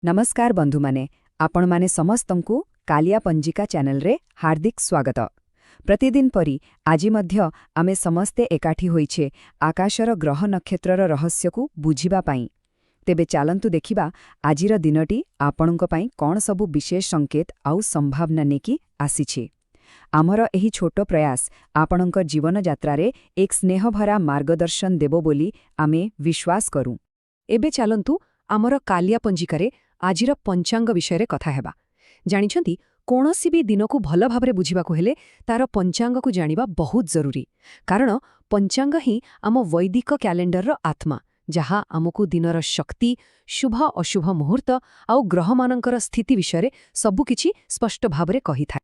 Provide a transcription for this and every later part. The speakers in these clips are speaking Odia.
ନମସ୍କାର ବନ୍ଧୁମାନେ, ଆପଣମାନେ ସମସ୍ତଙ୍କୁ କାଲିଆ ପଞ୍ଜିକା ଚ୍ୟାନେଲରେ ହାର୍ଦ୍ଦିକ ସ୍ୱାଗତ। ପ୍ରତିଦିନ ପରି ଆଜି ମଧ୍ୟ ଆମେ ସମସ୍ତେ ଏକାଠି ହୋଇଛେ ଆକାଶର ଗ୍ରହ ନକ୍ଷତ୍ରର ରହସ୍ୟକୁ ବୁଝିବା ପାଇଁ। ତେବେ ଚାଲନ୍ତୁ ଦେଖିବା, ଆଜିର ଦିନଟି ଆପଣଙ୍କ ପାଇଁ କ'ଣ ସବୁ ବିଶେଷ ସଂକେତ ଆଉ ସମ୍ଭାବନା ନେଇକି ଆସିଛି। ଆମର ଏହି ଛୋଟ ପ୍ରୟାସ ଆପଣଙ୍କ ଜୀବନଯାତ୍ରାରେ ଏକ ସ୍ନେହଭରା ମାର୍ଗଦର୍ଶନ ଦେବ ବୋଲି ଆମେ ବିଶ୍ୱାସ କରୁ। ଏବେ ଚାଲନ୍ତୁ, ଆମର କାଲିଆ ପଞ୍ଜିକାରେ ଆଜିର ପଞ୍ଚାଙ୍ଗ ବିଷୟରେ କଥା ହେବା। ଜାଣିଛନ୍ତି, କୌଣସି ବି ଦିନକୁ ଭଲ ଭାବରେ ବୁଝିବାକୁ ହେଲେ ତାର ପଞ୍ଚାଙ୍ଗକୁ ଜାଣିବା ବହୁତ ଜରୁରୀ, କାରଣ ପଞ୍ଚାଙ୍ଗ ହିଁ ଆମ ବୈଦିକ କ୍ୟାଲେଣ୍ଡରର ଆତ୍ମା, ଯାହା ଆମକୁ ଦିନର ଶକ୍ତି, ଶୁଭ ଅଶୁଭ ମୁହୂର୍ତ୍ତ ଆଉ ଗ୍ରହମାନଙ୍କର ସ୍ଥିତି ବିଷୟରେ ସବୁକିଛି ସ୍ପଷ୍ଟ ଭାବରେ କହିଥାଏ।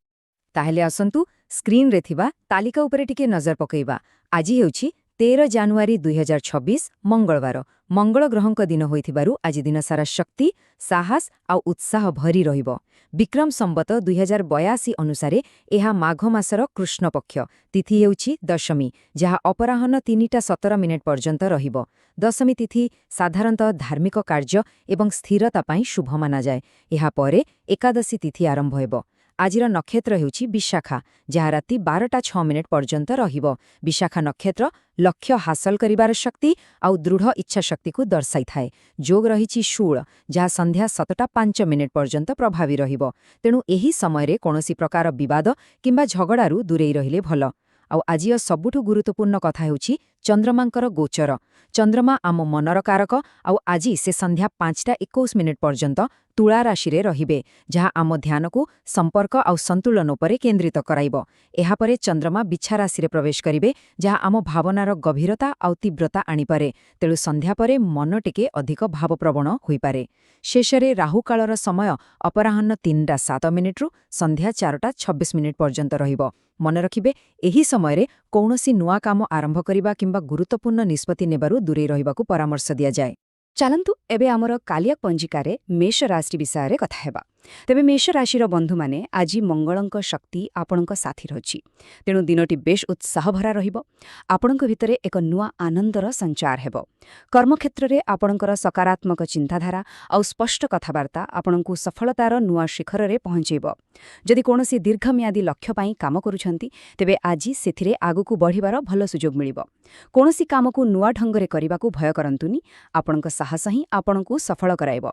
ତାହେଲେ ଆସନ୍ତୁ, ସ୍କ୍ରିନ୍ରେ ଥିବା ତାଲିକା ଉପରେ ଟିକେ ନଜର ପକାଇବା। ଆଜି ହେଉଛି 13 ଜାନୁଆରୀ 2026, ମଙ୍ଗଳବାର। ମଙ୍ଗଳ ଗ୍ରହଙ୍କ ଦିନ ହୋଇଥିବାରୁ ଆଜି ଦିନସାରା ଶକ୍ତି, ସାହସ ଆଉ ଉତ୍ସାହ ଭରି ରହିବ। ବିକ୍ରମ ସମ୍ବତ 2082 ଅନୁସାରେ ଏହା ମାଘ ମାସର କୃଷ୍ଣପକ୍ଷ। ତିଥି ହେଉଛି ଦଶମୀ, ଯାହା ଅପରାହ୍ନ 3ଟା 17 ମିନିଟ୍ ପର୍ଯ୍ୟନ୍ତ ରହିବ। ଦଶମୀ ତିଥି ସାଧାରଣତଃ ଧାର୍ମିକ କାର୍ଯ୍ୟ ଏବଂ ସ୍ଥିରତା ପାଇଁ ଶୁଭ ମାନାଯାଏ। ଏହାପରେ ଏକାଦଶୀ ତିଥି ଆରମ୍ଭ ହେବ। ଆଜିର ନକ୍ଷତ୍ର ହେଉଛି ବିଶାଖା, ଯାହା ରାତି 12ଟା 6 ମିନିଟ୍ ପର୍ଯ୍ୟନ୍ତ ରହିବ। ବିଶାଖା ନକ୍ଷତ୍ର ଲକ୍ଷ୍ୟ ହାସଲ କରିବାର ଶକ୍ତି ଆଉ ଦୃଢ଼ ଇଚ୍ଛାଶକ୍ତିକୁ ଦର୍ଶାଇଥାଏ। ଯୋଗ ରହିଛି ଶୂଳ, ଯାହା ସନ୍ଧ୍ୟା 7ଟା 5 ମିନିଟ୍ ପର୍ଯ୍ୟନ୍ତ ପ୍ରଭାବୀ ରହିବ। ତେଣୁ ଏହି ସମୟରେ କୌଣସି ପ୍ରକାର ବିବାଦ କିମ୍ବା ଝଗଡ଼ାରୁ ଦୂରେଇ ରହିଲେ ଭଲ। ଆଉ ଆଜିର ସବୁଠୁ ଗୁରୁତ୍ୱପୂର୍ଣ୍ଣ କଥା ହେଉଛି ଚନ୍ଦ୍ରମାଙ୍କର ଗୋଚର। ଚନ୍ଦ୍ରମା ଆମ ମନର କାରକ, ଆଉ ଆଜି ସେ ସନ୍ଧ୍ୟା 5ଟା 21 ମିନିଟ୍ ପର୍ଯ୍ୟନ୍ତ ତୁଳା ରାଶିରେ ରହିବେ, ଯାହା ଆମ ଧ୍ୟାନକୁ ସମ୍ପର୍କ ଆଉ ସନ୍ତୁଳନ ଉପରେ କେନ୍ଦ୍ରିତ କରାଇବ। ଏହାପରେ ଚନ୍ଦ୍ରମା ବିଛା ରାଶିରେ ପ୍ରବେଶ କରିବେ, ଯାହା ଆମ ଭାବନାର ଗଭୀରତା ଆଉ ତୀବ୍ରତା ଆଣିପାରେ। ତେଣୁ ସନ୍ଧ୍ୟା ପରେ ମନ ଟିକେ ଅଧିକ ଭାବପ୍ରବଣ ହୋଇପାରେ। ଶେଷରେ ରାହୁକାଳର ସମୟ ଅପରାହ୍ନ 3ଟା 7 ମିନିଟ୍ରୁ ସନ୍ଧ୍ୟା 4ଟା 26 ମିନିଟ୍ ପର୍ଯ୍ୟନ୍ତ ରହିବ। ମନେ ରଖିବେ, ଏହି ସମୟରେ କୌଣସି ନୂଆ କାମ ଆରମ୍ଭ କରିବା କିମ୍ବା ଗୁରୁତ୍ୱପୂର୍ଣ୍ଣ ନିଷ୍ପତ୍ତି ନେବାରୁ ଦୂରେଇ ରହିବାକୁ ପରାମର୍ଶ ଦିଆଯାଏ। ଚାଲନ୍ତୁ, ଏବେ ଆମର କାଲିଆ ପଞ୍ଜିକାରେ ମେଷ ରାଶି ବିଷୟରେ କଥା ହେବା। ତେବେ ମେଷ ରାଶିର ବନ୍ଧୁମାନେ, ଆଜି ମଙ୍ଗଳଙ୍କ ଶକ୍ତି ଆପଣଙ୍କ ସାଥୀ ରହିଛି। ତେଣୁ ଦିନଟି ବେଶ୍ ଉତ୍ସାହଭରା ରହିବ। ଆପଣଙ୍କ ଭିତରେ ଏକ ନୂଆ ଆନନ୍ଦର ସଞ୍ଚାର ହେବ। କର୍ମକ୍ଷେତ୍ରରେ ଆପଣଙ୍କର ସକାରାତ୍ମକ ଚିନ୍ତାଧାରା ଆଉ ସ୍ପଷ୍ଟ କଥାବାର୍ତ୍ତା ଆପଣଙ୍କୁ ସଫଳତାର ନୂଆ ଶିଖରରେ ପହଞ୍ଚେଇବ। ଯଦି କୌଣସି ଦୀର୍ଘମିଆଦୀ ଲକ୍ଷ୍ୟ ପାଇଁ କାମ କରୁଛନ୍ତି, ତେବେ ଆଜି ସେଥିରେ ଆଗକୁ ବଢ଼ିବାର ଭଲ ସୁଯୋଗ ମିଳିବ। କୌଣସି କାମକୁ ନୂଆ ଢଙ୍ଗରେ କରିବାକୁ ଭୟ କରନ୍ତୁନି। ଆପଣଙ୍କ ସାହସ ହିଁ ଆପଣଙ୍କୁ ସଫଳ କରାଇବ।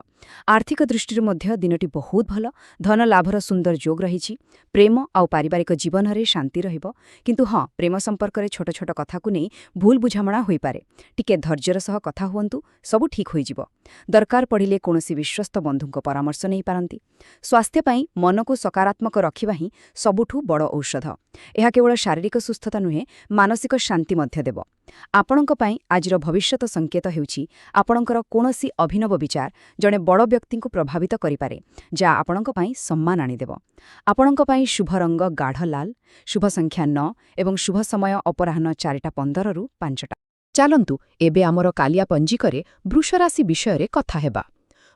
ଆର୍ଥିକ ଦୃଷ୍ଟିରୁ ମଧ୍ୟ ଦିନଟି ବହୁତ ଭଲ। ଧନ ଲାଭର ସୁନ୍ଦର ଯୋଗ ରହିଛି। ପ୍ରେମ ଆଉ ପାରିବାରିକ ଜୀବନରେ ଶାନ୍ତି ରହିବ। କିନ୍ତୁ ହଁ, ପ୍ରେମ ସମ୍ପର୍କରେ ଛୋଟ ଛୋଟ କଥାକୁ ନେଇ ଭୁଲ ବୁଝାମଣା ହୋଇପାରେ। ଟିକେ ଧୈର୍ଯ୍ୟର ସହ କଥା ହୁଅନ୍ତୁ, ସବୁ ଠିକ୍ ହୋଇଯିବ। ଦରକାର ପଡ଼ିଲେ କୌଣସି ବିଶ୍ୱସ୍ତ ବନ୍ଧୁଙ୍କ ପରାମର୍ଶ ନେଇପାରନ୍ତି। ସ୍ୱାସ୍ଥ୍ୟ ପାଇଁ ମନକୁ ସକାରାତ୍ମକ ରଖିବା ହିଁ ସବୁଠୁ ବଡ଼ ଔଷଧ। ଏହା କେବଳ ଶାରୀରିକ ସୁସ୍ଥତା ନୁହେଁ, ମାନସିକ ଶାନ୍ତି ମଧ୍ୟ ଦେବ। ଆପଣଙ୍କ ପାଇଁ ଆଜିର ଭବିଷ୍ୟତ ସଂକେତ ହେଉଛି, ଆପଣଙ୍କର କୌଣସି ଅଭିନବ ବିଚାର ଜଣେ ବଡ଼ ବ୍ୟକ୍ତିଙ୍କୁ ପ୍ରଭାବିତ କରିପାରେ, ଯାହା ଆପଣଙ୍କ ପାଇଁ ସମ୍ମାନ ଆଣିଦେବ। ଆପଣଙ୍କ ପାଇଁ ଶୁଭ ରଙ୍ଗ ଗାଢ଼ ଲାଲ, ଶୁଭ ସଂଖ୍ୟା 9 ଏବଂ ଶୁଭ ସମୟ ଅପରାହ୍ନ 4ଟା 15ରୁ 5ଟା। ଚାଲନ୍ତୁ, ଏବେ ଆମର କାଲିଆ ପଞ୍ଜିକରେ ବୃଷରାଶି ବିଷୟରେ କଥା ହେବା।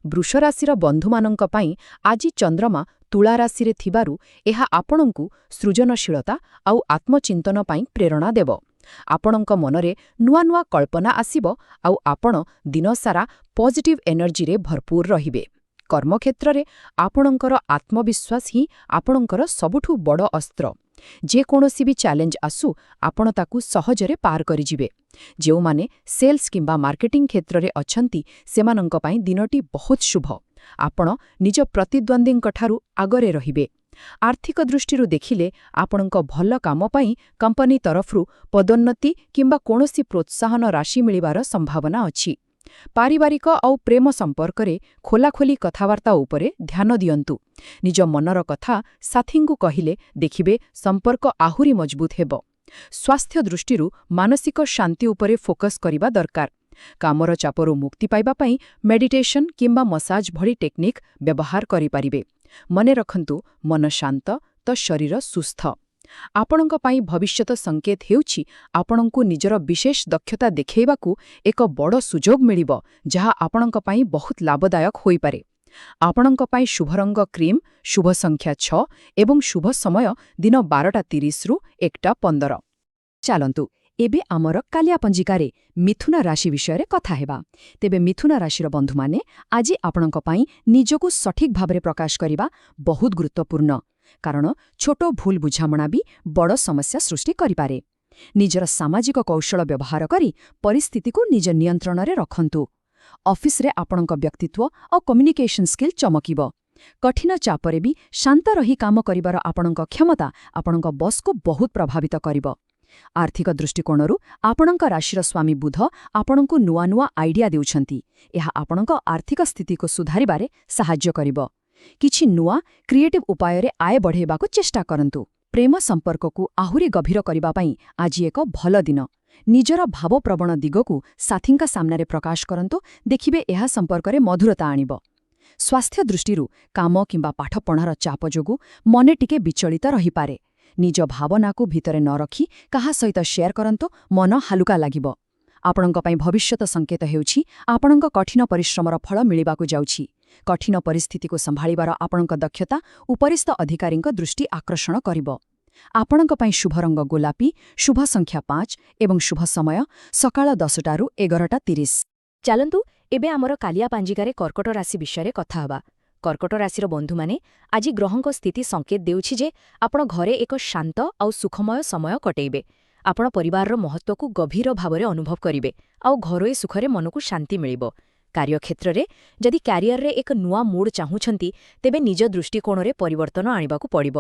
ବୃଷରାଶିର ବନ୍ଧୁମାନଙ୍କ ପାଇଁ ଆଜି ଚନ୍ଦ୍ରମା ତୁଳା ରାଶିରେ ଥିବାରୁ ଏହା ଆପଣଙ୍କୁ ସୃଜନଶୀଳତା ଆଉ ଆତ୍ମଚିନ୍ତନ ପାଇଁ ପ୍ରେରଣା ଦେବ। ଆପଣଙ୍କ ମନରେ ନୂଆ ନୂଆ କଳ୍ପନା ଆସିବ ଆଉ ଆପଣ ଦିନସାରା ପଜିଟିଭ୍ ଏନର୍ଜିରେ ଭରପୁର ରହିବେ। କର୍ମକ୍ଷେତ୍ରରେ ଆପଣଙ୍କର ଆତ୍ମବିଶ୍ୱାସ ହିଁ ଆପଣଙ୍କର ସବୁଠୁ ବଡ଼ ଅସ୍ତ୍ର। ଯେକୌଣସି ବି ଚ୍ୟାଲେଞ୍ଜ ଆସୁ, ଆପଣ ତାକୁ ସହଜରେ ପାର କରିଯିବେ। ଯେଉଁମାନେ ସେଲ୍ସ କିମ୍ବା ମାର୍କେଟିଂ କ୍ଷେତ୍ରରେ ଅଛନ୍ତି, ସେମାନଙ୍କ ପାଇଁ ଦିନଟି ବହୁତ ଶୁଭ। ଆପଣ ନିଜ ପ୍ରତିଦ୍ୱନ୍ଦ୍ୱୀଙ୍କଠାରୁ ଆଗରେ ରହିବେ। ଆର୍ଥିକ ଦୃଷ୍ଟିରୁ ଦେଖିଲେ, ଆପଣଙ୍କ ଭଲ କାମ ପାଇଁ କମ୍ପାନୀ ତରଫରୁ ପଦୋନ୍ନତି କିମ୍ବା କୌଣସି ପ୍ରୋତ୍ସାହନ ରାଶି ମିଳିବାର ସମ୍ଭାବନା ଅଛି। ପାରିବାରିକ ଆଉ ପ୍ରେମ ସମ୍ପର୍କରେ ଖୋଲାଖୋଲି କଥାବାର୍ତ୍ତା ଉପରେ ଧ୍ୟାନ ଦିଅନ୍ତୁ। ନିଜ ମନର କଥା ସାଥୀଙ୍କୁ କହିଲେ ଦେଖିବେ, ସମ୍ପର୍କ ଆହୁରି ମଜବୁତ ହେବ। ସ୍ୱାସ୍ଥ୍ୟ ଦୃଷ୍ଟିରୁ ମାନସିକ ଶାନ୍ତି ଉପରେ ଫୋକସ୍ କରିବା ଦରକାର। କାମର ଚାପରୁ ମୁକ୍ତି ପାଇବା ପାଇଁ ମେଡିଟେସନ୍ କିମ୍ବା ମସାଜ ଭଳି ଟେକ୍ନିକ୍ ବ୍ୟବହାର କରିପାରିବେ। ମନେ ରଖନ୍ତୁ, ମନ ଶାନ୍ତ ତ ଶରୀର ସୁସ୍ଥ। ଆପଣଙ୍କ ପାଇଁ ଭବିଷ୍ୟତ ସଂକେତ ହେଉଛି, ଆପଣଙ୍କୁ ନିଜର ବିଶେଷ ଦକ୍ଷତା ଦେଖାଇବାକୁ ଏକ ବଡ଼ ସୁଯୋଗ ମିଳିବ, ଯାହା ଆପଣଙ୍କ ପାଇଁ ବହୁତ ଲାଭଦାୟକ ହୋଇପାରେ। ଆପଣଙ୍କ ପାଇଁ ଶୁଭ ରଙ୍ଗ କ୍ରିମ୍, ଶୁଭ ସଂଖ୍ୟା 6 ଏବଂ ଶୁଭ ସମୟ ଦିନ 12ଟା 30ରୁ 1ଟା 15। ଚାଲନ୍ତୁ, ଏବେ ଆମର କାଲିଆ ପଞ୍ଜିକାରେ ମିଥୁନ ରାଶି ବିଷୟରେ କଥା ହେବା। ତେବେ ମିଥୁନ ରାଶିର ବନ୍ଧୁମାନେ, ଆଜି ଆପଣଙ୍କ ପାଇଁ ନିଜକୁ ସଠିକ୍ ଭାବରେ ପ୍ରକାଶ କରିବା ବହୁତ ଗୁରୁତ୍ୱପୂର୍ଣ୍ଣ, କାରଣ ଛୋଟ ଭୁଲ ବୁଝାମଣା ବି ବଡ଼ ସମସ୍ୟା ସୃଷ୍ଟି କରିପାରେ। ନିଜର ସାମାଜିକ କୌଶଳ ବ୍ୟବହାର କରି ପରିସ୍ଥିତିକୁ ନିଜ ନିୟନ୍ତ୍ରଣରେ ରଖନ୍ତୁ। ଅଫିସରେ ଆପଣଙ୍କ ବ୍ୟକ୍ତିତ୍ୱ ଆଉ କମ୍ୟୁନିକେସନ୍ ସ୍କିଲ୍ ଚମକିବ। କଠିନ ଚାପରେ ବି ଶାନ୍ତ ରହି କାମ କରିବାର ଆପଣଙ୍କ କ୍ଷମତା ଆପଣଙ୍କ ବସ୍କୁ ବହୁତ ପ୍ରଭାବିତ କରିବ। ଆର୍ଥିକ ଦୃଷ୍ଟିକୋଣରୁ ଆପଣଙ୍କ ରାଶିର ସ୍ୱାମୀ ବୁଧ ଆପଣଙ୍କୁ ନୂଆ ନୂଆ ଆଇଡିଆ ଦେଉଛନ୍ତି। ଏହା ଆପଣଙ୍କ ଆର୍ଥିକ ସ୍ଥିତିକୁ ସୁଧାରିବାରେ ସାହାଯ୍ୟ କରିବ। କିଛି ନୂଆ କ୍ରିଏଟିଭ୍ ଉପାୟରେ ଆୟ ବଢ଼େଇବାକୁ ଚେଷ୍ଟା କରନ୍ତୁ। ପ୍ରେମ ସମ୍ପର୍କକୁ ଆହୁରି ଗଭୀର କରିବା ପାଇଁ ଆଜି ଏକ ଭଲ ଦିନ। ନିଜର ଭାବପ୍ରବଣ ଦିଗକୁ ସାଥୀଙ୍କ ସାମ୍ନାରେ ପ୍ରକାଶ କରନ୍ତୁ, ଦେଖିବେ ଏହା ସମ୍ପର୍କରେ ମଧୁରତା ଆଣିବ। ସ୍ୱାସ୍ଥ୍ୟ ଦୃଷ୍ଟିରୁ କାମ କିମ୍ବା ପାଠପଢ଼ାର ଚାପ ଯୋଗୁଁ ମନ ଟିକେ ବିଚଳିତ ରହିପାରେ। ନିଜ ଭାବନାକୁ ଭିତରେ ନ ରଖି କାହା ସହିତ ସେୟାର କରନ୍ତୁ, ମନ ହାଲୁକା ଲାଗିବ। ଆପଣଙ୍କ ପାଇଁ ଭବିଷ୍ୟତ ସଂକେତ ହେଉଛି, ଆପଣଙ୍କ କଠିନ ପରିଶ୍ରମର ଫଳ ମିଳିବାକୁ ଯାଉଛି। କଠିନ ପରିସ୍ଥିତିକୁ ସମ୍ଭାଳିବାର ଆପଣଙ୍କ ଦକ୍ଷତା ଉପରିସ୍ଥ ଅଧିକାରୀଙ୍କ ଦୃଷ୍ଟି ଆକର୍ଷଣ କରିବ। ଆପଣଙ୍କ ପାଇଁ ଶୁଭ ରଙ୍ଗ ଗୋଲାପୀ, ଶୁଭ ସଂଖ୍ୟା 5 ଏବଂ ଶୁଭ ସମୟ ସକାଳ 10ଟାରୁ 11:30। ଚାଲନ୍ତୁ, ଏବେ ଆମର କାଲିଆ ପାଞ୍ଜିକାରେ କର୍କଟ ରାଶି ବିଷୟରେ କଥା ହେବା। କର୍କଟ ରାଶିର ବନ୍ଧୁମାନେ, ଆଜି ଗ୍ରହଙ୍କ ସ୍ଥିତି ସଂକେତ ଦେଉଛି ଯେ ଆପଣ ଘରେ ଏକ ଶାନ୍ତ ଆଉ ସୁଖମୟ ସମୟ କଟେଇବେ। ଆପଣ ପରିବାରର ମହତ୍ତ୍ୱକୁ ଗଭୀର ଭାବରେ ଅନୁଭବ କରିବେ ଆଉ ଘରୋଇ ସୁଖରେ ମନକୁ ଶାନ୍ତି ମିଳିବ। କାର୍ଯ୍ୟକ୍ଷେତ୍ରରେ ଯଦି କ୍ୟାରିୟରରେ ଏକ ନୂଆ ମୋଡ଼ ଚାହୁଁଛନ୍ତି, ତେବେ ନିଜ ଦୃଷ୍ଟିକୋଣରେ ପରିବର୍ତ୍ତନ ଆଣିବାକୁ ପଡ଼ିବ।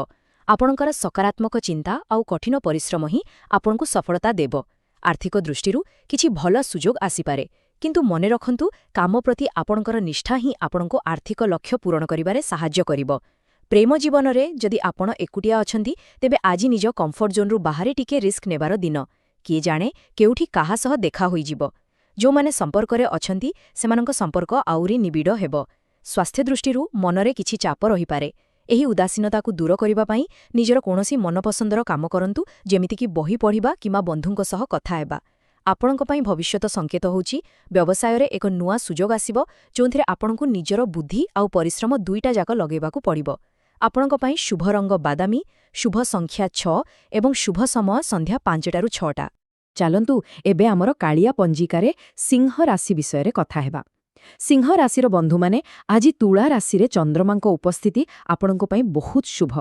ଆପଣଙ୍କର ସକାରାତ୍ମକ ଚିନ୍ତା ଆଉ କଠିନ ପରିଶ୍ରମ ହିଁ ଆପଣଙ୍କୁ ସଫଳତା ଦେବ। ଆର୍ଥିକ ଦୃଷ୍ଟିରୁ କିଛି ଭଲ ସୁଯୋଗ ଆସିପାରେ, କିନ୍ତୁ ମନେ ରଖନ୍ତୁ, କାମ ପ୍ରତି ଆପଣଙ୍କର ନିଷ୍ଠା ହିଁ ଆପଣଙ୍କୁ ଆର୍ଥିକ ଲକ୍ଷ୍ୟ ପୂରଣ କରିବାରେ ସାହାଯ୍ୟ କରିବ। ପ୍ରେମ ଜୀବନରେ ଯଦି ଆପଣ ଏକୁଟିଆ ଅଛନ୍ତି, ତେବେ ଆଜି ନିଜ କମ୍ଫର୍ଟ ଜୋନ୍ରୁ ବାହାରେ ଟିକେ ରିସ୍କ ନେବାର ଦିନ। କିଏ ଜାଣେ, କେଉଁଠି କାହା ସହ ଦେଖା ହୋଇଯିବ। ଯେଉଁମାନେ ସମ୍ପର୍କରେ ଅଛନ୍ତି, ସେମାନଙ୍କ ସମ୍ପର୍କ ଆହୁରି ନିବିଡ଼ ହେବ। ସ୍ୱାସ୍ଥ୍ୟ ଦୃଷ୍ଟିରୁ ମନରେ କିଛି ଚାପ ରହିପାରେ। ଏହି ଉଦାସୀନତାକୁ ଦୂର କରିବା ପାଇଁ ନିଜର କୌଣସି ମନପସନ୍ଦର କାମ କରନ୍ତୁ, ଯେମିତିକି ବହି ପଢ଼ିବା କିମ୍ବା ବନ୍ଧୁଙ୍କ ସହ କଥା ହେବା। ଆପଣଙ୍କ ପାଇଁ ଭବିଷ୍ୟତ ସଂକେତ ହେଉଛି, ବ୍ୟବସାୟରେ ଏକ ନୂଆ ସୁଯୋଗ ଆସିବ, ଯେଉଁଥିରେ ଆପଣଙ୍କୁ ନିଜର ବୁଦ୍ଧି ଆଉ ପରିଶ୍ରମ ଦୁଇଟା ଯାକ ଲଗେଇବାକୁ ପଡ଼ିବ। ଆପଣଙ୍କ ପାଇଁ ଶୁଭ ରଙ୍ଗ ବାଦାମୀ, ଶୁଭ ସଂଖ୍ୟା 6 ଏବଂ ଶୁଭ ସମୟ ସନ୍ଧ୍ୟା 5ଟାରୁ 6ଟା। ଚାଲନ୍ତୁ, ଏବେ ଆମର କାଳିଆ ପଞ୍ଜିକାରେ ସିଂହ ରାଶି ବିଷୟରେ କଥା ହେବା। ସିଂହ ରାଶିର ବନ୍ଧୁମାନେ, ଆଜି ତୁଳା ରାଶିରେ ଚନ୍ଦ୍ରମାଙ୍କ ଉପସ୍ଥିତି ଆପଣଙ୍କ ପାଇଁ ବହୁତ ଶୁଭ।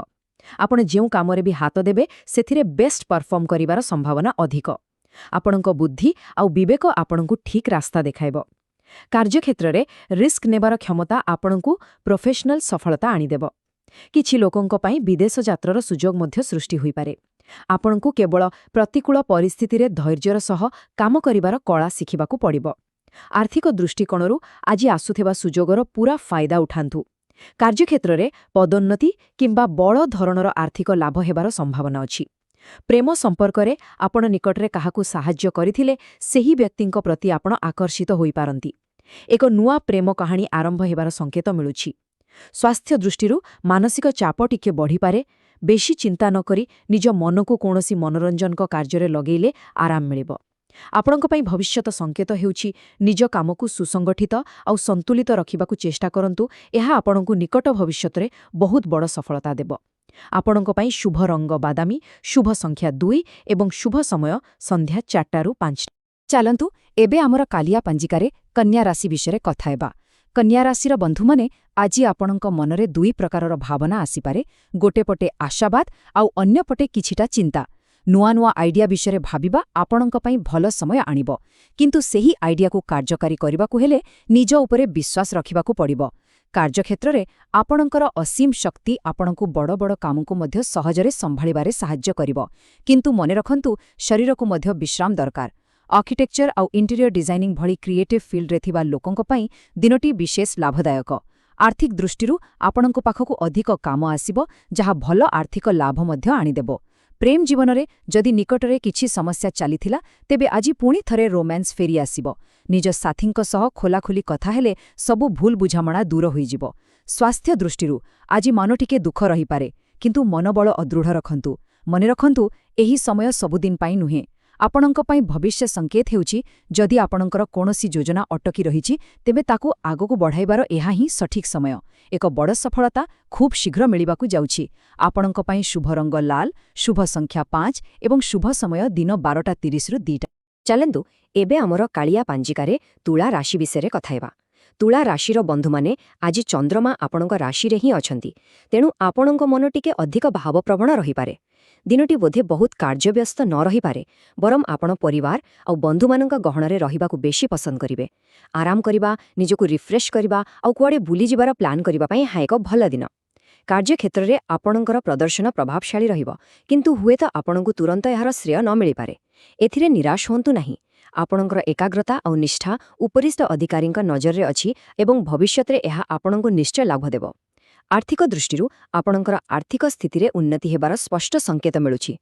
ଆପଣ ଯେଉଁ କାମରେ ବି ହାତ ଦେବେ, ସେଥିରେ ବେଷ୍ଟ ପରଫର୍ମ କରିବାର ସମ୍ଭାବନା ଅଧିକ। ଆପଣଙ୍କ ବୁଦ୍ଧି ଆଉ ବିବେକ ଆପଣଙ୍କୁ ଠିକ୍ ରାସ୍ତା ଦେଖାଇବ। କାର୍ଯ୍ୟକ୍ଷେତ୍ରରେ ରିସ୍କ ନେବାର କ୍ଷମତା ଆପଣଙ୍କୁ ପ୍ରଫେସନାଲ ସଫଳତା ଆଣିଦେବ। କିଛି ଲୋକଙ୍କ ପାଇଁ ବିଦେଶ ଯାତ୍ରାର ସୁଯୋଗ ମଧ୍ୟ ସୃଷ୍ଟି ହୋଇପାରେ। ଆପଣଙ୍କୁ କେବଳ ପ୍ରତିକୂଳ ପରିସ୍ଥିତିରେ ଧୈର୍ଯ୍ୟର ସହ କାମ କରିବାର କଳା ଶିଖିବାକୁ ପଡ଼ିବ। ଆର୍ଥିକ ଦୃଷ୍ଟିକୋଣରୁ ଆଜି ଆସୁଥିବା ସୁଯୋଗର ପୂରା ଫାଇଦା ଉଠାନ୍ତୁ। କାର୍ଯ୍ୟକ୍ଷେତ୍ରରେ ପଦୋନ୍ନତି କିମ୍ବା ବଡ଼ ଧରଣର ଆର୍ଥିକ ଲାଭ ହେବାର ସମ୍ଭାବନା ଅଛି। ପ୍ରେମ ସମ୍ପର୍କରେ ଆପଣ ନିକଟରେ କାହାକୁ ସାହାଯ୍ୟ କରିଥିଲେ, ସେହି ବ୍ୟକ୍ତିଙ୍କ ପ୍ରତି ଆପଣ ଆକର୍ଷିତ ହୋଇପାରନ୍ତି। ଏକ ନୂଆ ପ୍ରେମ କାହାଣୀ ଆରମ୍ଭ ହେବାର ସଂକେତ ମିଳୁଛି। ସ୍ୱାସ୍ଥ୍ୟ ଦୃଷ୍ଟିରୁ ମାନସିକ ଚାପ ଟିକେ ବଢ଼ିପାରେ। ବେଶୀ ଚିନ୍ତା ନ କରି ନିଜ ମନକୁ କୌଣସି ମନୋରଞ୍ଜନକ କାର୍ଯ୍ୟରେ ଲଗେଇଲେ ଆରାମ ମିଳିବ। ଆପଣଙ୍କ ପାଇଁ ଭବିଷ୍ୟତ ସଂକେତ ହେଉଛି, ନିଜ କାମକୁ ସୁସଂଗଠିତ ଆଉ ସନ୍ତୁଳିତ ରଖିବାକୁ ଚେଷ୍ଟା କରନ୍ତୁ। ଏହା ଆପଣଙ୍କୁ ନିକଟ ଭବିଷ୍ୟତରେ ବହୁତ ବଡ଼ ସଫଳତା ଦେବ। ଆପଣଙ୍କ ପାଇଁ ଶୁଭ ରଙ୍ଗ ବାଦାମୀ, ଶୁଭ ସଂଖ୍ୟା 2 ଏବଂ ଶୁଭ ସମୟ ସନ୍ଧ୍ୟା 4ଟାରୁ 5ଟା। ଚାଲନ୍ତୁ, ଏବେ ଆମର କାଲିଆ ପଞ୍ଜିକାରେ କନ୍ୟା ରାଶି ବିଷୟରେ କଥା ହେବା। କନ୍ୟା ରାଶିର ବନ୍ଧୁମାନେ, ଆଜି ଆପଣଙ୍କ ମନରେ ଦୁଇ ପ୍ରକାରର ଭାବନା ଆସିପାରେ, ଗୋଟେ ପଟେ ଆଶାବାଦ ଆଉ ଅନ୍ୟପଟେ କିଛିଟା ଚିନ୍ତା। ନୂଆ ନୂଆ ଆଇଡିଆ ବିଷୟରେ ଭାବିବା ଆପଣଙ୍କ ପାଇଁ ଭଲ ସମୟ ଆଣିବ, କିନ୍ତୁ ସେହି ଆଇଡିଆକୁ କାର୍ଯ୍ୟକାରୀ କରିବାକୁ ହେଲେ ନିଜ ଉପରେ ବିଶ୍ୱାସ ରଖିବାକୁ ପଡ଼ିବ। କାର୍ଯ୍ୟକ୍ଷେତ୍ରରେ ଆପଣଙ୍କର ଅସୀମ ଶକ୍ତି ଆପଣଙ୍କୁ ବଡ଼ ବଡ଼ କାମକୁ ମଧ୍ୟ ସହଜରେ ସମ୍ଭାଳିବାରେ ସାହାଯ୍ୟ କରିବ, କିନ୍ତୁ ମନେ ରଖନ୍ତୁ, ଶରୀରକୁ ମଧ୍ୟ ବିଶ୍ରାମ ଦରକାର। ଆର୍କିଟେକ୍ଚର ଆଉ ଇଣ୍ଟେରିୟର ଡିଜାଇନିଂ ଭଳି କ୍ରିଏଟିଭ୍ ଫିଲ୍ଡରେ ଥିବା ଲୋକଙ୍କ ପାଇଁ ଦିନଟି ବିଶେଷ ଲାଭଦାୟକ। ଆର୍ଥିକ ଦୃଷ୍ଟିରୁ ଆପଣଙ୍କ ପାଖକୁ ଅଧିକ କାମ ଆସିବ, ଯାହା ଭଲ ଆର୍ଥିକ ଲାଭ ମଧ୍ୟ ଆଣିଦେବ। ପ୍ରେମ ଜୀବନରେ ଯଦି ନିକଟରେ କିଛି ସମସ୍ୟା ଚାଲିଥିଲା, ତେବେ ଆଜି ପୁଣି ଥରେ ରୋମାନ୍ସ ଫେରିଆସିବ। ନିଜ ସାଥୀଙ୍କ ସହ ଖୋଲାଖୋଲି କଥା ହେଲେ ସବୁ ଭୁଲ ବୁଝାମଣା ଦୂର ହୋଇଯିବ। ସ୍ୱାସ୍ଥ୍ୟ ଦୃଷ୍ଟିରୁ ଆଜି ମନ ଟିକେ ଦୁଃଖ ରହିପାରେ, କିନ୍ତୁ ମନୋବଳ ଅଦୃଢ଼ ରଖନ୍ତୁ। ମନେ ରଖନ୍ତୁ, ଏହି ସମୟ ସବୁଦିନ ପାଇଁ ନୁହେଁ। ଆପଣଙ୍କ ପାଇଁ ଭବିଷ୍ୟ ସଂକେତ ହେଉଛି, ଯଦି ଆପଣଙ୍କର କୌଣସି ଯୋଜନା ଅଟକି ରହିଛି, ତେବେ ତାକୁ ଆଗକୁ ବଢ଼ାଇବାର ଏହା ହିଁ ସଠିକ୍ ସମୟ। ଏକ ବଡ଼ ସଫଳତା ଖୁବ୍ ଶୀଘ୍ର ମିଳିବାକୁ ଯାଉଛି। ଆପଣଙ୍କ ପାଇଁ ଶୁଭ ରଙ୍ଗ ଲାଲ, ଶୁଭ ସଂଖ୍ୟା 5 ଏବଂ ଶୁଭ ସମୟ ଦିନ 12:30ରୁ 2ଟା। ଚାଲନ୍ତୁ, ଏବେ ଆମର କାଳିଆ ପାଞ୍ଜିକାରେ ତୁଳା ରାଶି ବିଷୟରେ କଥା ହେବା। ତୁଳା ରାଶିର ବନ୍ଧୁମାନେ, ଆଜି ଚନ୍ଦ୍ରମା ଆପଣଙ୍କ ରାଶିରେ ହିଁ ଅଛନ୍ତି। ତେଣୁ ଆପଣଙ୍କ ମନ ଟିକେ ଅଧିକ ଭାବପ୍ରବଣ ରହିପାରେ। ଦିନଟି ବୋଧେ ବହୁତ କାର୍ଯ୍ୟବ୍ୟସ୍ତ ନ ରହିପାରେ, ବରଂ ଆପଣ ପରିବାର ଆଉ ବନ୍ଧୁମାନଙ୍କ ଗହଣରେ ରହିବାକୁ ବେଶୀ ପସନ୍ଦ କରିବେ। ଆରାମ କରିବା, ନିଜକୁ ରିଫ୍ରେଶ୍ କରିବା ଆଉ କୁଆଡ଼େ ବୁଲିଯିବାର ପ୍ଲାନ୍ କରିବା ପାଇଁ ଏହା ଏକ ଭଲ ଦିନ। କାର୍ଯ୍ୟକ୍ଷେତ୍ରରେ ଆପଣଙ୍କର ପ୍ରଦର୍ଶନ ପ୍ରଭାବଶାଳୀ ରହିବ, କିନ୍ତୁ ହୁଏତ ଆପଣଙ୍କୁ ତୁରନ୍ତ ଏହାର ଶ୍ରେୟ ନ ମିଳିପାରେ। ଏଥିରେ ନିରାଶ ହୁଅନ୍ତୁ ନାହିଁ। ଆପଣଙ୍କର ଏକାଗ୍ରତା ଆଉ ନିଷ୍ଠା ଉପରିସ୍ଥ ଅଧିକାରୀଙ୍କ ନଜରରେ ଅଛି ଏବଂ ଭବିଷ୍ୟତରେ ଏହା ଆପଣଙ୍କୁ ନିଶ୍ଚୟ ଲାଭ ଦେବ। ଆର୍ଥିକ ଦୃଷ୍ଟିରୁ ଆପଣଙ୍କର ଆର୍ଥିକ ସ୍ଥିତିରେ ଉନ୍ନତି ହେବାର ସ୍ପଷ୍ଟ ସଂକେତ ମିଳୁଛି।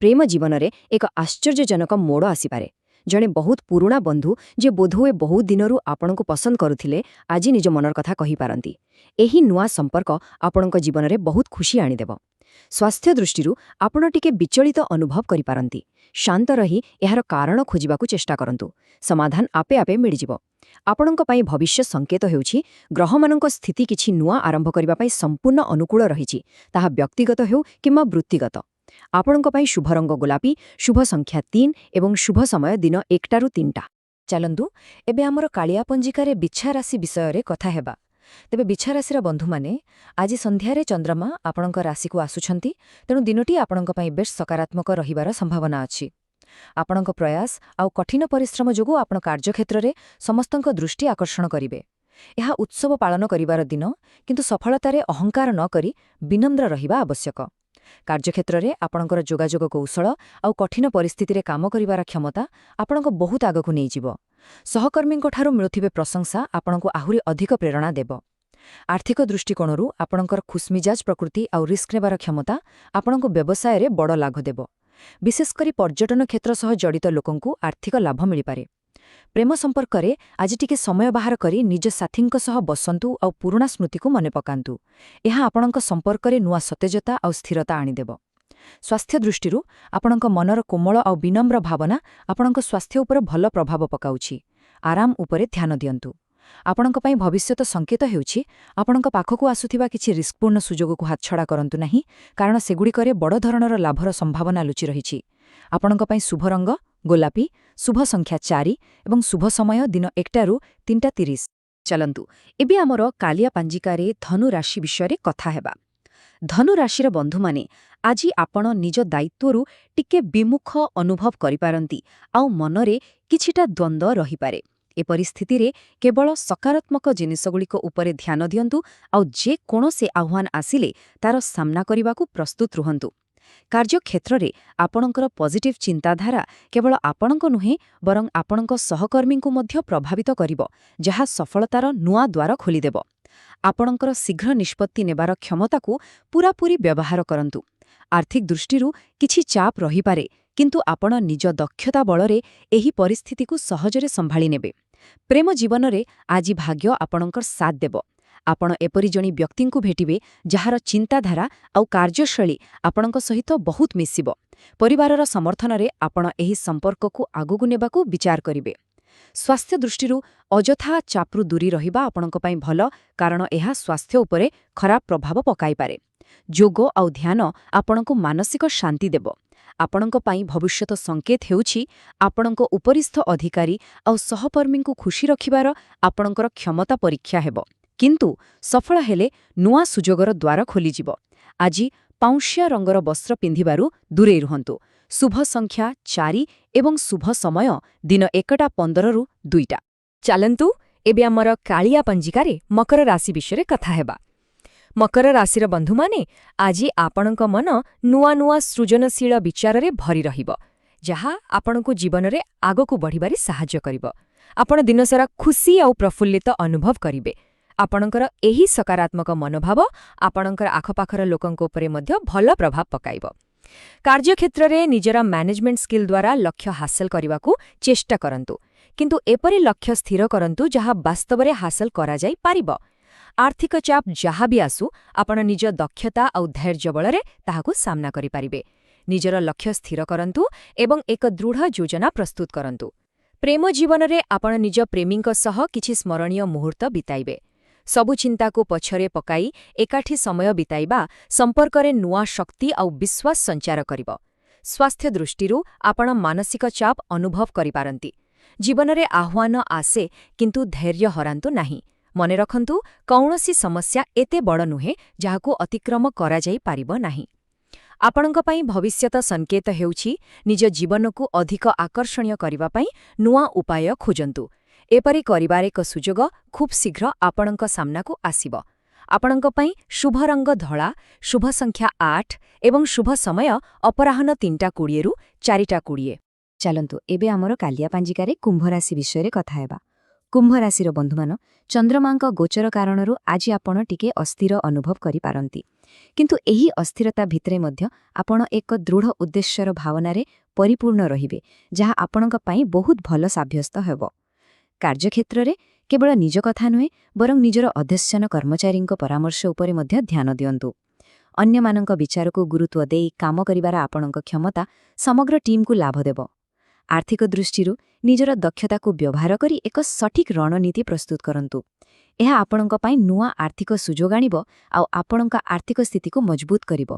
ପ୍ରେମ ଜୀବନରେ ଏକ ଆଶ୍ଚର୍ଯ୍ୟଜନକ ମୋଡ଼ ଆସିପାରେ। ଜଣେ ବହୁତ ପୁରୁଣା ବନ୍ଧୁ, ଯେ ବୋଧହୁଏ ବହୁତ ଦିନରୁ ଆପଣଙ୍କୁ ପସନ୍ଦ କରୁଥିଲେ, ଆଜି ନିଜ ମନର କଥା କହିପାରନ୍ତି। ଏହି ନୂଆ ସମ୍ପର୍କ ଆପଣଙ୍କ ଜୀବନରେ ବହୁତ ଖୁସି ଆଣିଦେବ। ସ୍ୱାସ୍ଥ୍ୟ ଦୃଷ୍ଟିରୁ ଆପଣ ଟିକେ ବିଚଳିତ ଅନୁଭବ କରିପାରନ୍ତି। ଶାନ୍ତ ରହି ଏହାର କାରଣ ଖୋଜିବାକୁ ଚେଷ୍ଟା କରନ୍ତୁ। ସମାଧାନ ଆପେ ଆପେ ମିଳିଯିବ। ଆପଣଙ୍କ ପାଇଁ ଭବିଷ୍ୟ ସଂକେତ ହେଉଛି, ଗ୍ରହମାନଙ୍କ ସ୍ଥିତି କିଛି ନୂଆ ଆରମ୍ଭ କରିବା ପାଇଁ ସମ୍ପୂର୍ଣ୍ଣ ଅନୁକୂଳ ରହିଛି, ତାହା ବ୍ୟକ୍ତିଗତ ହେଉ କିମ୍ବା ବୃତ୍ତିଗତ। ଆପଣଙ୍କ ପାଇଁ ଶୁଭ ରଙ୍ଗ ଗୋଲାପୀ, ଶୁଭ ସଂଖ୍ୟା 3 ଏବଂ ଶୁଭ ସମୟ ଦିନ 1ଟାରୁ 3ଟା। ଚାଲନ୍ତୁ, ଏବେ ଆମର କାଳିଆ ପଞ୍ଜିକାରେ ବିଛା ରାଶି ବିଷୟରେ କଥା ହେବା। ତେବେ ବିଛା ରାଶିର ବନ୍ଧୁମାନେ, ଆଜି ସନ୍ଧ୍ୟାରେ ଚନ୍ଦ୍ରମା ଆପଣଙ୍କ ରାଶିକୁ ଆସୁଛନ୍ତି। ତେଣୁ ଦିନଟି ଆପଣଙ୍କ ପାଇଁ ବେଶ୍ ସକାରାତ୍ମକ ରହିବାର ସମ୍ଭାବନା ଅଛି। ଆପଣଙ୍କ ପ୍ରୟାସ ଆଉ କଠିନ ପରିଶ୍ରମ ଯୋଗୁଁ ଆପଣ କାର୍ଯ୍ୟକ୍ଷେତ୍ରରେ ସମସ୍ତଙ୍କ ଦୃଷ୍ଟି ଆକର୍ଷଣ କରିବେ। ଏହା ଉତ୍ସବ ପାଳନ କରିବାର ଦିନ, କିନ୍ତୁ ସଫଳତାରେ ଅହଙ୍କାର ନ କରି ବିନମ୍ର ରହିବା ଆବଶ୍ୟକ। କାର୍ଯ୍ୟକ୍ଷେତ୍ରରେ ଆପଣଙ୍କର ଯୋଗାଯୋଗ କୌଶଳ ଆଉ କଠିନ ପରିସ୍ଥିତିରେ କାମ କରିବାର କ୍ଷମତା ଆପଣଙ୍କୁ ବହୁତ ଆଗକୁ ନେଇଯିବ। ସହକର୍ମୀଙ୍କଠାରୁ ମିଳୁଥିବା ପ୍ରଶଂସା ଆପଣଙ୍କୁ ଆହୁରି ଅଧିକ ପ୍ରେରଣା ଦେବ। ଆର୍ଥିକ ଦୃଷ୍ଟିକୋଣରୁ ଆପଣଙ୍କର ଖୁସମିଜାଜ ପ୍ରକୃତି ଆଉ ରିସ୍କ ନେବାର କ୍ଷମତା ଆପଣଙ୍କୁ ବ୍ୟବସାୟରେ ବଡ଼ ଲାଭ ଦେବ। ବିଶେଷ କରି ପର୍ଯ୍ୟଟନ କ୍ଷେତ୍ର ସହ ଜଡ଼ିତ ଲୋକଙ୍କୁ ଆର୍ଥିକ ଲାଭ ମିଳିପାରେ। ପ୍ରେମ ସମ୍ପର୍କରେ ଆଜି ଟିକେ ସମୟ ବାହାର କରି ନିଜ ସାଥୀଙ୍କ ସହ ବସନ୍ତୁ ଆଉ ପୁରୁଣା ସ୍ମୃତିକୁ ମନେ ପକାନ୍ତୁ। ଏହା ଆପଣଙ୍କ ସମ୍ପର୍କରେ ନୂଆ ସତେଜତା ଆଉ ସ୍ଥିରତା ଆଣିଦେବ। ସ୍ୱାସ୍ଥ୍ୟ ଦୃଷ୍ଟିରୁ ଆପଣଙ୍କ ମନର କୋମଳ ଆଉ ବିନମ୍ର ଭାବନା ଆପଣଙ୍କ ସ୍ୱାସ୍ଥ୍ୟ ଉପରେ ଭଲ ପ୍ରଭାବ ପକାଉଛି। ଆରାମ ଉପରେ ଧ୍ୟାନ ଦିଅନ୍ତୁ। ଆପଣଙ୍କ ପାଇଁ ଭବିଷ୍ୟତ ସଂକେତ ହେଉଛି, ଆପଣଙ୍କ ପାଖକୁ ଆସୁଥିବା କିଛି ରିସ୍କପୂର୍ଣ୍ଣ ସୁଯୋଗକୁ ହାତଛଡ଼ା କରନ୍ତୁ ନାହିଁ, କାରଣ ସେଗୁଡ଼ିକରେ ବଡ଼ ଧରଣର ଲାଭର ସମ୍ଭାବନା ଲୁଚି ରହିଛି। ଆପଣଙ୍କ ପାଇଁ ଶୁଭ ରଙ୍ଗ ଗୋଲାପୀ, ଶୁଭ ସଂଖ୍ୟା 4 ଏବଂ ଶୁଭ ସମୟ ଦିନ 1ଟାରୁ 3:30। ଚାଲନ୍ତୁ, ଏବେ ଆମର କାଲିଆ ପାଞ୍ଜିକାରେ ଧନୁ ରାଶି ବିଷୟରେ କଥା ହେବା। ଧନୁ ରାଶିର ବନ୍ଧୁମାନେ, ଆଜି ଆପଣ ନିଜ ଦାୟିତ୍ୱରୁ ଟିକେ ବିମୁଖ ଅନୁଭବ କରିପାରନ୍ତି ଆଉ ମନରେ କିଛିଟା ଦ୍ୱନ୍ଦ୍ୱ ରହିପାରେ। ଏପରି ସ୍ଥିତିରେ କେବଳ ସକାରାତ୍ମକ ଜିନିଷଗୁଡ଼ିକ ଉପରେ ଧ୍ୟାନ ଦିଅନ୍ତୁ ଆଉ ଯେକୌଣସି ଆହ୍ୱାନ ଆସିଲେ ତାର ସାମ୍ନା କରିବାକୁ ପ୍ରସ୍ତୁତ ରୁହନ୍ତୁ। କାର୍ଯ୍ୟକ୍ଷେତ୍ରରେ ଆପଣଙ୍କର ପଜିଟିଭ୍ ଚିନ୍ତାଧାରା କେବଳ ଆପଣଙ୍କ ନୁହେଁ, ବରଂ ଆପଣଙ୍କ ସହକର୍ମୀଙ୍କୁ ମଧ୍ୟ ପ୍ରଭାବିତ କରିବ, ଯାହା ସଫଳତାର ନୂଆ ଦ୍ୱାର ଖୋଲିଦେବ। ଆପଣଙ୍କର ଶୀଘ୍ର ନିଷ୍ପତ୍ତି ନେବାର କ୍ଷମତାକୁ ପୂରାପୂରି ବ୍ୟବହାର କରନ୍ତୁ। ଆର୍ଥିକ ଦୃଷ୍ଟିରୁ କିଛି ଚାପ ରହିପାରେ, କିନ୍ତୁ ଆପଣ ନିଜ ଦକ୍ଷତା ବଳରେ ଏହି ପରିସ୍ଥିତିକୁ ସହଜରେ ସମ୍ଭାଳି ନେବେ। ପ୍ରେମ ଜୀବନରେ ଆଜି ଭାଗ୍ୟ ଆପଣଙ୍କର ସାଥ୍ ଦେବ। ଆପଣ ଏପରି ଜଣେ ବ୍ୟକ୍ତିଙ୍କୁ ଭେଟିବେ, ଯାହାର ଚିନ୍ତାଧାରା ଆଉ କାର୍ଯ୍ୟଶୈଳୀ ଆପଣଙ୍କ ସହିତ ବହୁତ ମିଶିବ। ପରିବାରର ସମର୍ଥନରେ ଆପଣ ଏହି ସମ୍ପର୍କକୁ ଆଗକୁ ନେବାକୁ ବିଚାର କରିବେ। ସ୍ୱାସ୍ଥ୍ୟ ଦୃଷ୍ଟିରୁ ଅଯଥା ଚାପରୁ ଦୂରେଇ ରହିବା ଆପଣଙ୍କ ପାଇଁ ଭଲ, କାରଣ ଏହା ସ୍ୱାସ୍ଥ୍ୟ ଉପରେ ଖରାପ ପ୍ରଭାବ ପକାଇପାରେ। ଯୋଗ ଆଉ ଧ୍ୟାନ ଆପଣଙ୍କୁ ମାନସିକ ଶାନ୍ତି ଦେବ। ଆପଣଙ୍କ ପାଇଁ ଭବିଷ୍ୟତ ସଂକେତ ହେଉଛି, ଆପଣଙ୍କ ଉପରିସ୍ଥ ଅଧିକାରୀ ଆଉ ସହକର୍ମୀଙ୍କୁ ଖୁସି ରଖିବାର ଆପଣଙ୍କର କ୍ଷମତା ପରୀକ୍ଷା ହେବ, କିନ୍ତୁ ସଫଳ ହେଲେ ନୂଆ ସୁଯୋଗର ଦ୍ୱାର ଖୋଲିଯିବ। ଆଜି ପାଉଁଶିଆ ରଙ୍ଗର ବସ୍ତ୍ର ପିନ୍ଧିବାରୁ ଦୂରେଇ ରୁହନ୍ତୁ। ଶୁଭ ସଂଖ୍ୟା 4 ଏବଂ ଶୁଭ ସମୟ ଦିନ 1ଟା 15ରୁ 2ଟା। ଚାଲନ୍ତୁ, ଏବେ ଆମର କାଳିଆ ପଞ୍ଜିକାରେ ମକର ରାଶି ବିଷୟରେ କଥା ହେବା। ମକର ରାଶିର ବନ୍ଧୁମାନେ, ଆଜି ଆପଣଙ୍କ ମନ ନୂଆ ନୂଆ ସୃଜନଶୀଳ ବିଚାରରେ ଭରି ରହିବ, ଯାହା ଆପଣଙ୍କୁ ଜୀବନରେ ଆଗକୁ ବଢ଼ିବାରେ ସାହାଯ୍ୟ କରିବ। ଆପଣ ଦିନସାରା ଖୁସି ଆଉ ପ୍ରଫୁଲ୍ଲିତ ଅନୁଭବ କରିବେ। ଆପଣଙ୍କର ଏହି ସକାରାତ୍ମକ ମନୋଭାବ ଆପଣଙ୍କର ଆଖପାଖର ଲୋକଙ୍କ ଉପରେ ମଧ୍ୟ ଭଲ ପ୍ରଭାବ ପକାଇବ। କାର୍ଯ୍ୟକ୍ଷେତ୍ରରେ ନିଜର ମ୍ୟାନେଜମେଣ୍ଟ ସ୍କିଲ୍ ଦ୍ୱାରା ଲକ୍ଷ୍ୟ ହାସଲ କରିବାକୁ ଚେଷ୍ଟା କରନ୍ତୁ, କିନ୍ତୁ ଏପରି ଲକ୍ଷ୍ୟ ସ୍ଥିର କରନ୍ତୁ ଯାହା ବାସ୍ତବରେ ହାସଲ କରାଯାଇପାରିବ। ଆର୍ଥିକ ଚାପ ଯାହା ବି ଆସୁ, ଆପଣ ନିଜ ଦକ୍ଷତା ଆଉ ଧୈର୍ଯ୍ୟ ବଳରେ ତାହାକୁ ସାମ୍ନା କରିପାରିବେ। ନିଜର ଲକ୍ଷ୍ୟ ସ୍ଥିର କରନ୍ତୁ ଏବଂ ଏକ ଦୃଢ଼ ଯୋଜନା ପ୍ରସ୍ତୁତ କରନ୍ତୁ। ପ୍ରେମ ଜୀବନରେ ଆପଣ ନିଜ ପ୍ରେମୀଙ୍କ ସହ କିଛି ସ୍ମରଣୀୟ ମୁହୂର୍ତ୍ତ ବିତାଇବେ। ସବୁ ଚିନ୍ତାକୁ ପଛରେ ପକାଇ ଏକାଠି ସମୟ ବିତାଇବା ସମ୍ପର୍କରେ ନୂଆ ଶକ୍ତି ଆଉ ବିଶ୍ୱାସ ସଞ୍ଚାର କରିବ। ସ୍ୱାସ୍ଥ୍ୟ ଦୃଷ୍ଟିରୁ ଆପଣ ମାନସିକ ଚାପ ଅନୁଭବ କରିପାରନ୍ତି। ଜୀବନରେ ଆହ୍ୱାନ ଆସେ, କିନ୍ତୁ ଧୈର୍ଯ୍ୟ ହରାନ୍ତୁ ନାହିଁ। ମନେ ରଖନ୍ତୁ, କୌଣସି ସମସ୍ୟା ଏତେ ବଡ଼ ନୁହେଁ ଯାହାକୁ ଅତିକ୍ରମ କରାଯାଇପାରିବ ନାହିଁ। ଆପଣଙ୍କ ପାଇଁ ଭବିଷ୍ୟତ ସଂକେତ ହେଉଛି, ନିଜ ଜୀବନକୁ ଅଧିକ ଆକର୍ଷଣୀୟ କରିବା ପାଇଁ ନୂଆ ଉପାୟ ଖୋଜନ୍ତୁ। ଏପରି କରିବାର ଏକ ସୁଯୋଗ ଖୁବ୍ ଶୀଘ୍ର ଆପଣଙ୍କ ସାମ୍ନାକୁ ଆସିବ। ଆପଣଙ୍କ ପାଇଁ ଶୁଭ ରଙ୍ଗ ଧଳା, ଶୁଭ ସଂଖ୍ୟା 8 ଏବଂ ଶୁଭ ସମୟ ଅପରାହ୍ନ 3:20ରୁ 4:20। ଚାଲନ୍ତୁ, ଏବେ ଆମର କାଲିଆ ପାଞ୍ଜିକାରେ କୁମ୍ଭ ରାଶି ବିଷୟରେ କଥା ହେବା। କୁମ୍ଭ ରାଶିର ବନ୍ଧୁମାନ, ଚନ୍ଦ୍ରମାଙ୍କ ଗୋଚର କାରଣରୁ ଆଜି ଆପଣ ଟିକେ ଅସ୍ଥିର ଅନୁଭବ କରିପାରନ୍ତି। କିନ୍ତୁ ଏହି ଅସ୍ଥିରତା ଭିତରେ ମଧ୍ୟ ଆପଣ ଏକ ଦୃଢ଼ ଉଦ୍ଦେଶ୍ୟର ଭାବନାରେ ପରିପୂର୍ଣ୍ଣ ରହିବେ, ଯାହା ଆପଣଙ୍କ ପାଇଁ ବହୁତ ଭଲ ସାବ୍ୟସ୍ତ ହେବ। କାର୍ଯ୍ୟକ୍ଷେତ୍ରରେ କେବଳ ନିଜ କଥା ନୁହେଁ, ବରଂ ନିଜର ଅଧସ୍ତନ କର୍ମଚାରୀଙ୍କ ପରାମର୍ଶ ଉପରେ ମଧ୍ୟ ଧ୍ୟାନ ଦିଅନ୍ତୁ। ଅନ୍ୟମାନଙ୍କ ବିଚାରକୁ ଗୁରୁତ୍ୱ ଦେଇ କାମ କରିବାର ଆପଣଙ୍କ କ୍ଷମତା ସମଗ୍ର ଟିମ୍କୁ ଲାଭ ଦେବ। ଆର୍ଥିକ ଦୃଷ୍ଟିରୁ ନିଜର ଦକ୍ଷତାକୁ ବ୍ୟବହାର କରି ଏକ ସଠିକ୍ ରଣନୀତି ପ୍ରସ୍ତୁତ କରନ୍ତୁ। ଏହା ଆପଣଙ୍କ ପାଇଁ ନୂଆ ଆର୍ଥିକ ସୁଯୋଗ ଆଣିବ ଆଉ ଆପଣଙ୍କ ଆର୍ଥିକ ସ୍ଥିତିକୁ ମଜବୁତ କରିବ।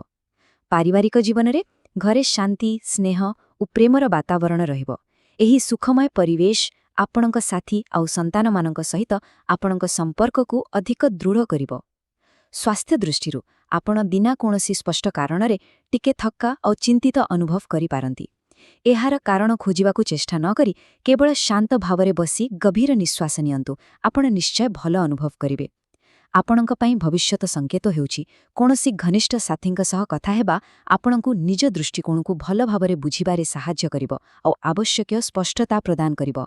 ପାରିବାରିକ ଜୀବନରେ ଘରେ ଶାନ୍ତି, ସ୍ନେହ ଓ ପ୍ରେମର ବାତାବରଣ ରହିବ। ଏହି ସୁଖମୟ ପରିବେଶ ଆପଣଙ୍କ ସାଥୀ ଆଉ ସନ୍ତାନମାନଙ୍କ ସହିତ ଆପଣଙ୍କ ସମ୍ପର୍କକୁ ଅଧିକ ଦୃଢ଼ କରିବ। ସ୍ୱାସ୍ଥ୍ୟ ଦୃଷ୍ଟିରୁ ଆପଣ ବିନା କୌଣସି ସ୍ପଷ୍ଟ କାରଣରେ ଟିକେ ଥକ୍କା ଆଉ ଚିନ୍ତିତ ଅନୁଭବ କରିପାରନ୍ତି। ଏହାର କାରଣ ଖୋଜିବାକୁ ଚେଷ୍ଟା ନ କରି କେବଳ ଶାନ୍ତ ଭାବରେ ବସି ଗଭୀର ନିଶ୍ୱାସ ନିଅନ୍ତୁ। ଆପଣ ନିଶ୍ଚୟ ଭଲ ଅନୁଭବ କରିବେ। ଆପଣଙ୍କ ପାଇଁ ଭବିଷ୍ୟତ ସଂକେତ ହେଉଛି, କୌଣସି ଘନିଷ୍ଠ ସାଥୀଙ୍କ ସହ କଥା ହେବା ଆପଣଙ୍କୁ ନିଜ ଦୃଷ୍ଟିକୋଣକୁ ଭଲ ଭାବରେ ବୁଝିବାରେ ସାହାଯ୍ୟ କରିବ ଆଉ ଆବଶ୍ୟକୀୟ ସ୍ପଷ୍ଟତା ପ୍ରଦାନ କରିବ।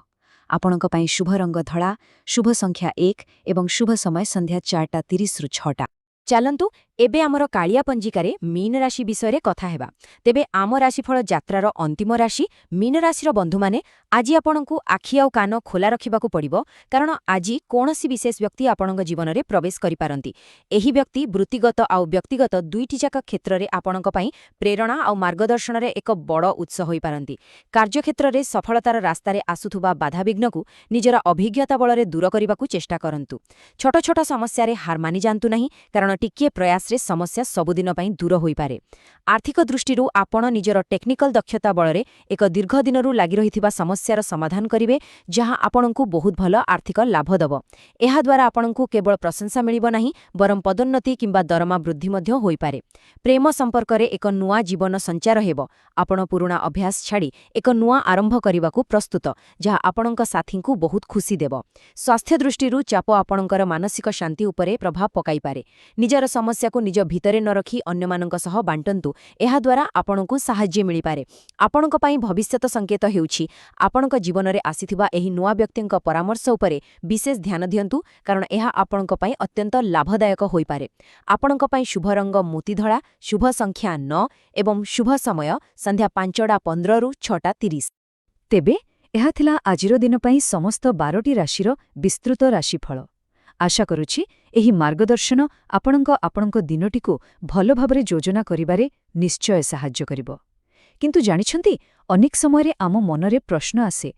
ଆପଣଙ୍କ ପାଇଁ ଶୁଭ ରଙ୍ଗ ଧଳା, ଶୁଭ ସଂଖ୍ୟା 1 ଏବଂ ଶୁଭ ସମୟ ସନ୍ଧ୍ୟା 4:30ରୁ 6ଟା। ଚାଲନ୍ତୁ, ଏବେ ଆମର କାଳିଆ ପଞ୍ଜିକାରେ ମୀନ ରାଶି ବିଷୟରେ କଥା ହେବା। ତେବେ ଆମ ରାଶିଫଳ ଯାତ୍ରାର ଅନ୍ତିମ ରାଶି ମୀନ ରାଶିର ବନ୍ଧୁମାନେ, ଆଜି ଆପଣଙ୍କୁ ଆଖି ଆଉ କାନ ଖୋଲା ରଖିବାକୁ ପଡ଼ିବ, କାରଣ ଆଜି କୌଣସି ବିଶେଷ ବ୍ୟକ୍ତି ଆପଣଙ୍କ ଜୀବନରେ ପ୍ରବେଶ କରିପାରନ୍ତି। ଏହି ବ୍ୟକ୍ତି ବୃତ୍ତିଗତ ଆଉ ବ୍ୟକ୍ତିଗତ ଦୁଇଟି ଯାକ କ୍ଷେତ୍ରରେ ଆପଣଙ୍କ ପାଇଁ ପ୍ରେରଣା ଆଉ ମାର୍ଗଦର୍ଶନରେ ଏକ ବଡ଼ ଉତ୍ସ ହୋଇପାରନ୍ତି। କାର୍ଯ୍ୟକ୍ଷେତ୍ରରେ ସଫଳତାର ରାସ୍ତାରେ ଆସୁଥିବା ବାଧାବିଘ୍ନକୁ ନିଜର ଅଭିଜ୍ଞତା ବଳରେ ଦୂର କରିବାକୁ ଚେଷ୍ଟା କରନ୍ତୁ। ଛୋଟ ଛୋଟ ସମସ୍ୟାରେ ହାର ମାନିଯାଆନ୍ତୁ ନାହିଁ, କାରଣ ଟିକିଏ ପ୍ରୟାସରେ ସମସ୍ୟା ସବୁଦିନ ପାଇଁ ଦୂର ହୋଇପାରେ। ଆର୍ଥିକ ଦୃଷ୍ଟିରୁ ଆପଣ ନିଜର ଟେକ୍ନିକାଲ ଦକ୍ଷତା ବଳରେ ଏକ ଦୀର୍ଘ ଦିନରୁ ଲାଗି ରହିଥିବା ସମସ୍ୟାର ସମାଧାନ କରିବେ, ଯାହା ଆପଣଙ୍କୁ ବହୁତ ଭଲ ଆର୍ଥିକ ଲାଭ ଦେବ। ଏହାଦ୍ୱାରା ଆପଣଙ୍କୁ କେବଳ ପ୍ରଶଂସା ମିଳିବ ନାହିଁ, ବରଂ ପଦୋନ୍ନତି କିମ୍ବା ଦରମା ବୃଦ୍ଧି ମଧ୍ୟ ହୋଇପାରେ। ପ୍ରେମ ସମ୍ପର୍କରେ ଏକ ନୂଆ ଜୀବନ ସଞ୍ଚାର ହେବ। ଆପଣ ପୁରୁଣା ଅଭ୍ୟାସ ଛାଡ଼ି ଏକ ନୂଆ ଆରମ୍ଭ କରିବାକୁ ପ୍ରସ୍ତୁତ, ଯାହା ଆପଣଙ୍କ ସାଥୀଙ୍କୁ ବହୁତ ଖୁସି ଦେବ। ସ୍ୱାସ୍ଥ୍ୟ ଦୃଷ୍ଟିରୁ ଚାପ ଆପଣଙ୍କର ମାନସିକ ଶାନ୍ତି ଉପରେ ପ୍ରଭାବ ପକାଇପାରେ। ନିଜର ସମସ୍ୟାକୁ ନିଜ ଭିତରେ ନ ରଖି ଅନ୍ୟମାନଙ୍କ ସହ ବାଣ୍ଟନ୍ତୁ। ଏହାଦ୍ୱାରା ଆପଣଙ୍କୁ ସାହାଯ୍ୟ ମିଳିପାରେ। ଆପଣଙ୍କ ପାଇଁ ଭବିଷ୍ୟତ ସଂକେତ ହେଉଛି, ଆପଣଙ୍କ ଜୀବନରେ ଆସିଥିବା ଏହି ନୂଆ ବ୍ୟକ୍ତିଙ୍କ ପରାମର୍ଶ ଉପରେ ବିଶେଷ ଧ୍ୟାନ ଦିଅନ୍ତୁ, କାରଣ ଏହା ଆପଣଙ୍କ ପାଇଁ ଅତ୍ୟନ୍ତ ଲାଭଦାୟକ ହୋଇପାରେ। ଆପଣଙ୍କ ପାଇଁ ଶୁଭ ରଙ୍ଗ ମୋତିଧଳା, ଶୁଭ ସଂଖ୍ୟା 9 ଏବଂ ଶୁଭ ସମୟ ସନ୍ଧ୍ୟା 5:15ରୁ 6:30। ତେବେ ଏହା ଥିଲା ଆଜିର ଦିନ ପାଇଁ ସମସ୍ତ 12ଟି ରାଶିର ବିସ୍ତୃତ ରାଶିଫଳ। ଆଶା କରୁଛି, ଏହି ମାର୍ଗଦର୍ଶନ ଆପଣଙ୍କ ଦିନଟିକୁ ଭଲ ଭାବରେ ଯୋଜନା କରିବାରେ ନିଶ୍ଚୟ ସାହାଯ୍ୟ କରିବ। କିନ୍ତୁ ଜାଣିଛନ୍ତି, ଅନେକ ସମୟରେ ଆମ ମନରେ ପ୍ରଶ୍ନ ଆସେ,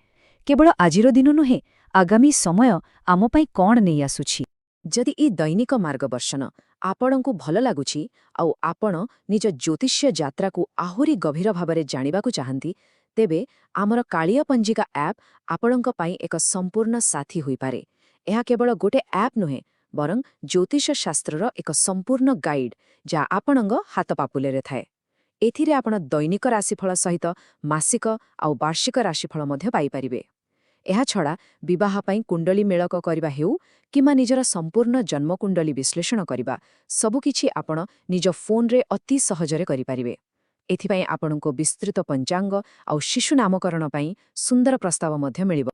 କେବଳ ଆଜିର ଦିନ ନୁହେଁ, ଆଗାମୀ ସମୟ ଆମ ପାଇଁ କ'ଣ ନେଇ ଆସୁଛି? ଯଦି ଏ ଦୈନିକ ମାର୍ଗଦର୍ଶନ ଆପଣଙ୍କୁ ଭଲ ଲାଗୁଛି ଆଉ ଆପଣ ନିଜ ଜ୍ୟୋତିଷ୍ୟ ଯାତ୍ରାକୁ ଆହୁରି ଗଭୀର ଭାବରେ ଜାଣିବାକୁ ଚାହାନ୍ତି, ତେବେ ଆମର କାଳିଆ ପଞ୍ଜିକା ଆପ୍ ଆପଣଙ୍କ ପାଇଁ ଏକ ସମ୍ପୂର୍ଣ୍ଣ ସାଥୀ ହୋଇପାରେ। ଏହା କେବଳ ଗୋଟେ ଆପ୍ ନୁହେଁ, ବରଂ ଜ୍ୟୋତିଷ ଶାସ୍ତ୍ରର ଏକ ସମ୍ପୂର୍ଣ୍ଣ ଗାଇଡ୍, ଯାହା ଆପଣଙ୍କ ହାତ ପାପୁଲିରେ ଥାଏ। ଏଥିରେ ଆପଣ ଦୈନିକ ରାଶିଫଳ ସହିତ ମାସିକ ଆଉ ବାର୍ଷିକ ରାଶିଫଳ ମଧ୍ୟ ପାଇପାରିବେ। ଏହାଛଡ଼ା ବିବାହ ପାଇଁ କୁଣ୍ଡଳୀ ମେଳକ କରିବା ହେଉ କିମ୍ବା ନିଜର ସମ୍ପୂର୍ଣ୍ଣ ଜନ୍ମକୁଣ୍ଡଳୀ ବିଶ୍ଳେଷଣ କରିବା, ସବୁକିଛି ଆପଣ ନିଜ ଫୋନ୍ରେ ଅତି ସହଜରେ କରିପାରିବେ। ଏଥିପାଇଁ ଆପଣଙ୍କୁ ବିସ୍ତୃତ ପଞ୍ଚାଙ୍ଗ ଆଉ ଶିଶୁ ନାମକରଣ ପାଇଁ ସୁନ୍ଦର ପ୍ରସ୍ତାବ ମଧ୍ୟ ମିଳିବ।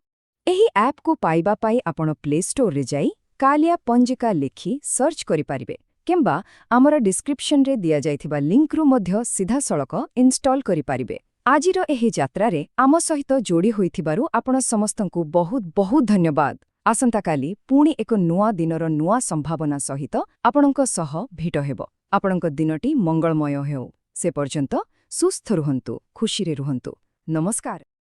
ଏହି ଆପ୍କୁ ପାଇବା ପାଇଁ ଆପଣ ପ୍ଲେ ଷ୍ଟୋରରେ ଯାଇ କାଲିଆ ପଞ୍ଜିକା ଲେଖି ସର୍ଚ୍ଚ କରିପାରିବେ କିମ୍ବା ଆମର ଡିସ୍କ୍ରିପ୍ସନରେ ଦିଆଯାଇଥିବା ଲିଙ୍କରୁ ମଧ୍ୟ ସିଧାସଳଖ ଇନଷ୍ଟଲ୍ କରିପାରିବେ। ଆଜିର ଏହି ଯାତ୍ରାରେ ଆମ ସହିତ ଯୋଡ଼ି ହୋଇଥିବାରୁ ଆପଣ ସମସ୍ତଙ୍କୁ ବହୁତ ବହୁତ ଧନ୍ୟବାଦ। ଆସନ୍ତାକାଲି ପୁଣି ଏକ ନୂଆ ଦିନର ନୂଆ ସମ୍ଭାବନା ସହିତ ଆପଣଙ୍କ ସହ ଭେଟ ହେବ। ଆପଣଙ୍କ ଦିନଟି ମଙ୍ଗଳମୟ ହେଉ। ସେ ପର୍ଯ୍ୟନ୍ତ ସୁସ୍ଥ ରୁହନ୍ତୁ, ଖୁସିରେ ରୁହନ୍ତୁ। ନମସ୍କାର।